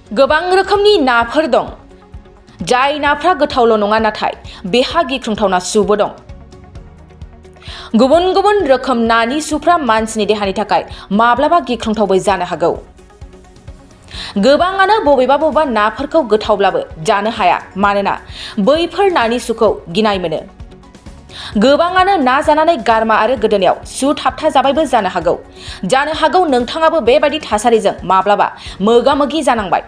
गोबां रोखोमनि नाफोर दं। जाय नाफ्रा गोथावल' नङा नाथाय बेहा गिख्रंथावना सुबो दं। गुबुन गुबुन रोखोम नानि सुफ्रा मानसिनि देहानि थाखाय माब्लाबा गिख्रंथावबो जानो हागौ। गोबाङानो बबेबा नाफोरखौ गोथावब्लाबो जानो हाया मानोना बैफोर नानि सुखौ गिनाय मोनो। गोबाङानो ना जानानै गारमा आरो गोदोनायाव सु थाबथा जाबायबो जानो हागौ। जानो हागौ नोंथाङाबो बेबायदि थासारिजों माब्लाबा मोगा-मोगि जानांबाय।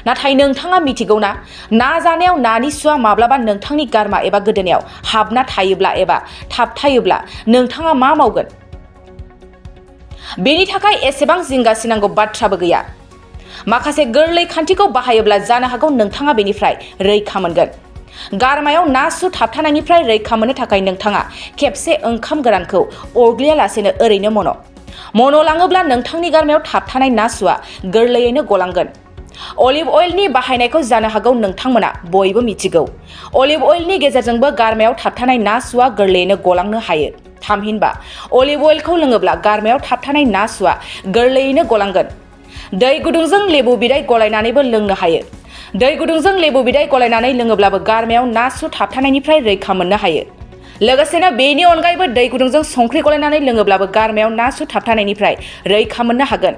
नाथाय नोंथाङा मिथिगौ ना, ना जानायाव नानि सुआ माब्लाबा नोंथांनि गारमा एबा गोदोनायाव हाबना थायोब्ला एबा थाबथायोब्ला नोंथाङा मा मावगोन? बेनि थाखाय एसेबां जिंगासिनांगौ बाथ्राबो गैया। माखासे गोरलै खान्थिखौ बाहायोब्ला जानो हागौ नोंथाङा बेनिफ्राय रैखा मोनगोन। गारमायाव ना सु थाबथानायनिफ्राय रैखा मोननो थाखाय नोंथाङा खेबसे ओंखाम गोरानखौ अरग्लियालासेनो ओरैनो मन'लाङोब्ला नोंथांनि गारमायाव थाबथानाय ना सुआ गोरलैयैनो गलांगोन। अलिभ अइलनि बाहायनायखौ जानो हागौ नोंथांमोना बयबो मिथिगौ। अलिभ अइलनि गेजेरजोंबो गारमायाव थाबथानाय ना सुआ गोरलैयैनो गलांनो हायो। थामहिनबा अलिभ अइलखौ लोङोब्ला गारमायाव थाबथानाय ना सुआ गोरलैयैनो गलांगोन। दै गुदुंजों लेबु बिदै गलायनानैबो लोंनो हायो। दै गुदुंजों लेबु बिदै गलायनानै लोङोब्लाबो गारमायाव ना सु थाबथानायनिफ्राय रैखा मोननो हायो। लोगोसेनो बेनि अनगायैबो दै गुदुंजों संख्रि गलायनानै लोङोब्लाबो गारमायाव ना सु थाबथानायनिफ्राय रैखा मोननो हागोन।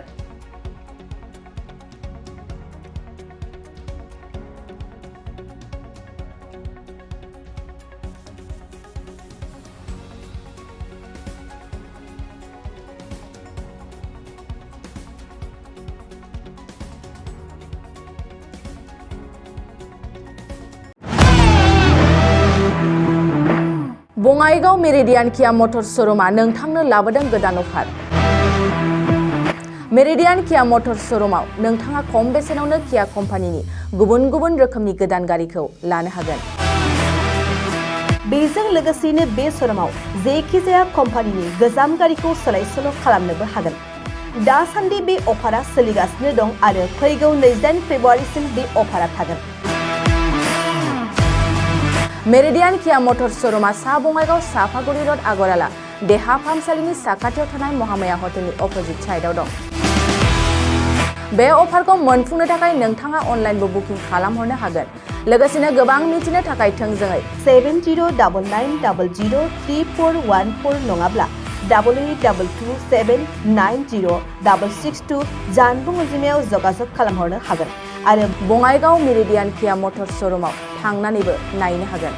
बङाइगाव मेरिडियान किया मटर्स श'रुमआ नोंथांनो लाबोदों गोदान अफार। मेरिडियान किया मटर्स श'रुमाव नोंथाङा खम बेसेनावनो किया कम्पानिनि गुबुन गुबुन रोखोमनि गोदान गारिखौ लानो हागोन। बेजों लोगोसेनो बे श'रुमाव जेखिजाया कम्पानिनि गोजाम गारिखौ सोलाय-सोल' खालामनोबो हागोन। दासान्दि बे अफारा सोलिगासिनो दं आरो फैगौ 28 फेब्रुआरिसिम बे अफारा थागोन। मेरिडियान किया मटर्स श'रुमआ सा बङाइगाव साफागुरि र'ड आगराला देहा फाहामसालिनि साखाथियाव थानाय महामाया हटेलनि अपोजिट साइडआव दं। बे अफारखौ मोनफुंनो थाखाय नोंथाङा अनलाइनबो बुकिं खालामहरनो हागोन। लोगोसेनो गोबां मिथिनो थाखाय थोंजोङै 7099334114 नङाब्ला 8822790662 जानबुं अनजिमायाव जगाजग खालामहरनो हागोन आरो बङाइगाव मेरिडियान किया मटर्स श'रुमाव थांनानैबो नायनो हागोन।